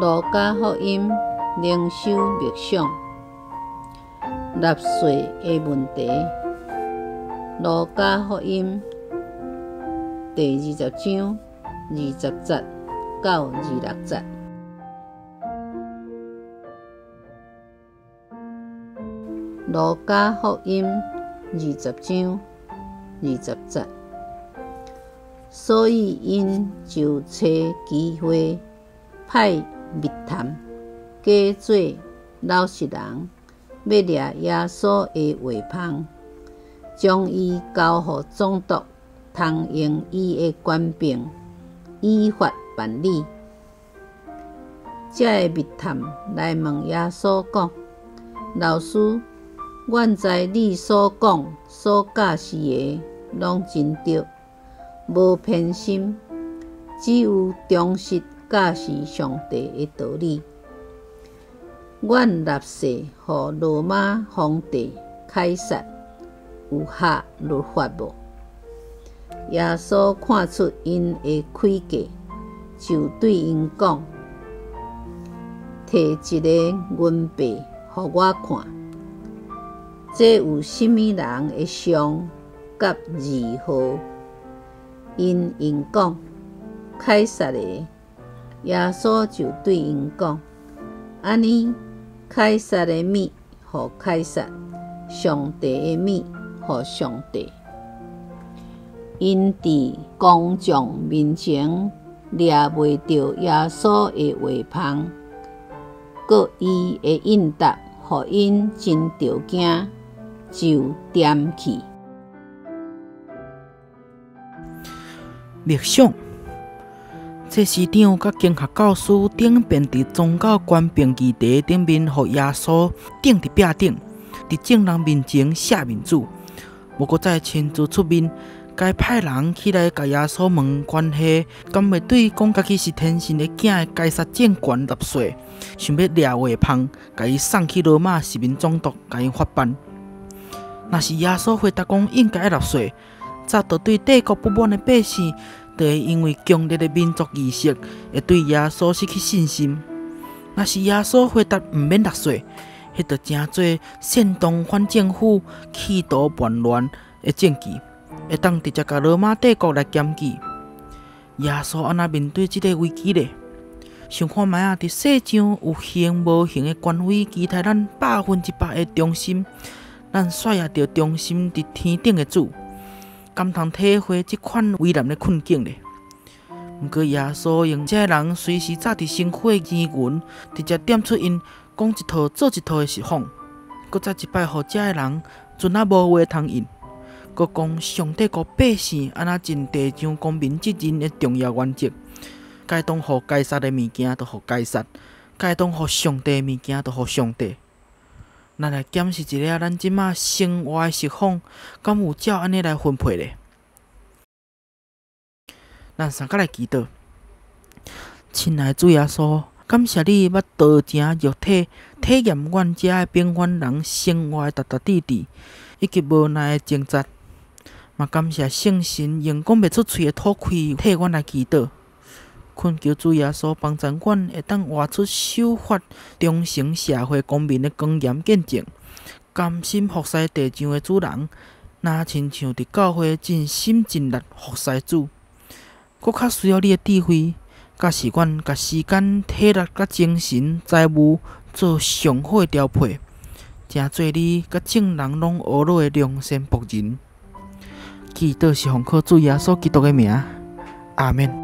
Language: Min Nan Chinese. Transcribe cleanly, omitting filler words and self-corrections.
路加福音靈修默想，納稅的問題。路加福音第20章20節到26節。路加福音二十章二十節，所以𪜶就揣機會派密探，假做老實人，欲掠耶穌的話縫，將伊交予總督，通用伊的權柄依法辦理。這个密探來問耶穌講：老師，阮知你所講所教示的攏真著，無偏心，只有忠實教示上帝的道理。阮納稅予羅馬皇帝凱撒，有合律法無？耶穌看出𪜶的詭計，就對𪜶講：提一个銀幣予我看，這有啥物人的像佮字號？𪜶應講：凱撒的。耶穌就對𪜶講：按呢，凱撒的物予凱撒，上帝的物予上帝。𪜶佇公眾面前掠袂著耶穌的話縫，閣伊的應答予𪜶真著驚，就踮去。默想，祭司長佮經學教師等便佇宗教權柄議題頂面，予耶穌釘佇壁頂，佇眾人面前寫面子，無閣再親自出面，該派人起來共耶穌問關係，敢會對講家己是天神的囝的該撒政權納稅，想欲掠話縫，共伊送去羅馬市民總督，共𪜶法辦。若是耶穌回答講應該愛納稅，早就對帝國不滿的百姓，就會因為強烈的民族意識，會對耶穌失去信心。若是耶穌回答毋免納稅，彼就成做煽動反政府、企圖叛亂的證據，會當直接共羅馬帝國來檢舉。耶穌按怎面對這个危機咧？想看覓仔，佇世上有形無形的權威，期待咱100%的忠心，咱煞也著忠心佇天頂的主。敢通體會這款為難的困境咧？毋過耶穌用這个人隨時紮佇身軀的錢銀，直接點出𪜶講一套做一套的實況，閣再一擺予這个人陣仔無話通應，閣講上帝國百姓按怎盡地上公民責任的重要原則：該當予該撒的物件，就予該撒；該當予上帝的物件，就予上帝。咱來檢視一下，咱這馬生活的實況，敢有照按呢來分配咧？咱三個來祈禱，親愛的主耶穌，感謝你捌道成肉體，體驗阮遮的平凡人生活的踏踏滴滴，以及無奈的掙扎。嘛感謝聖神用講袂出喙的吐氣替阮來祈禱。懇求主耶穌幫助阮，會當活出守法、忠誠社會公民的莊嚴見證，甘心服侍地上的主人，若親像佇教會盡心盡力服侍主。閣較需要你的智慧，教示阮共時間、體力佮精神、財物做上好的調配，成做你佮眾人攏呵咾的良善僕人。祈禱是奉靠主耶穌基督的名，阿們。